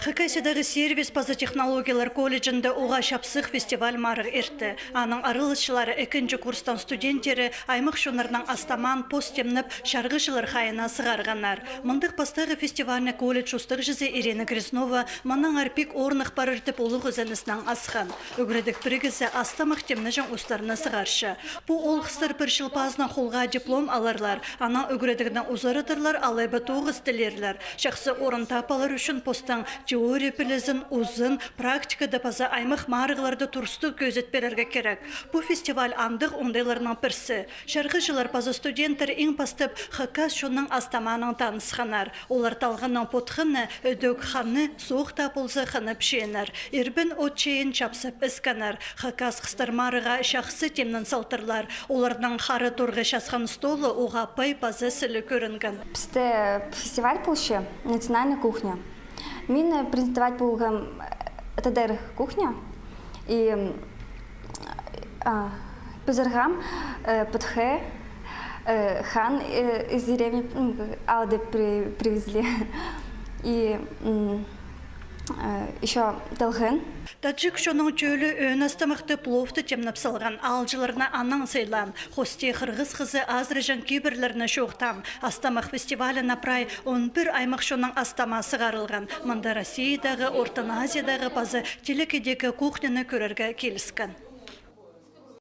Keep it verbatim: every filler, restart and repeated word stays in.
Хакасиядағы сервис паза технологиялар колледжінде уғаа чапсых фестиваль марығ иртті. Аның араласчылары ікінҷі курстаң студенттері аймах чоннарның астамаан пос тимнеп, чарғыҷылар хайиина сығарғаннар. Мындағ пастағы фестивальны колледж устағҷызы Ирина Грязнова мынаңар пик орных парар тіп улуғ ізеніснең асхан. Ӱгредіг пірігізі астамах тимнеҷең устарны сығарча. Пу оолғыстар пір чыл пазынаң холға диплом аларлар, анаң ӱгредігні узарадарлар алай ба тоғыс тілерлер. Чахсы орын таап алар ӱчӱн постың теория пілізін, узын, практикада паза аймах марығларда турыстығ кӧзіт пирерге кирек. Пу фестиваль андағ оңдайларның пірсі. Чарғыҷылар паза студенттер иң пастап хакас чонның астамаанаң танысханнар. Олар талғаннаң потханны, ідӧк ханны, соох таа полза хынып чииннер. Ирбен от чейін чапсап іскеннер. Хакас хыстар марығға чахсы тимнен салтырлар. Оларның хара торғы часхан столы уғаа пай паза сіліг кӧрінген. Пісте фестиваль полча «Национальная кухня». Мин презентовать полғам, э, тадар кухня. И, м, а, пазарға, э, патхе, э, хан, э, из деревни, м, алды при-, привезли. И, м, э, ещё талған. Таджик чонның тӧлі ӧӧн астамахты, пловты тимнеп салған, аалҷыларны анаң сыйлаан. Хости хырғыс хызы азыраҷаң кибірлерні чоохтаан. Астамах фестиваліне прай он пір аймах чонның астамаа сығарылған. Мында Россиядағы, Ортын Азиядағы паза телекейдегі кухняны кӧрерге киліскен.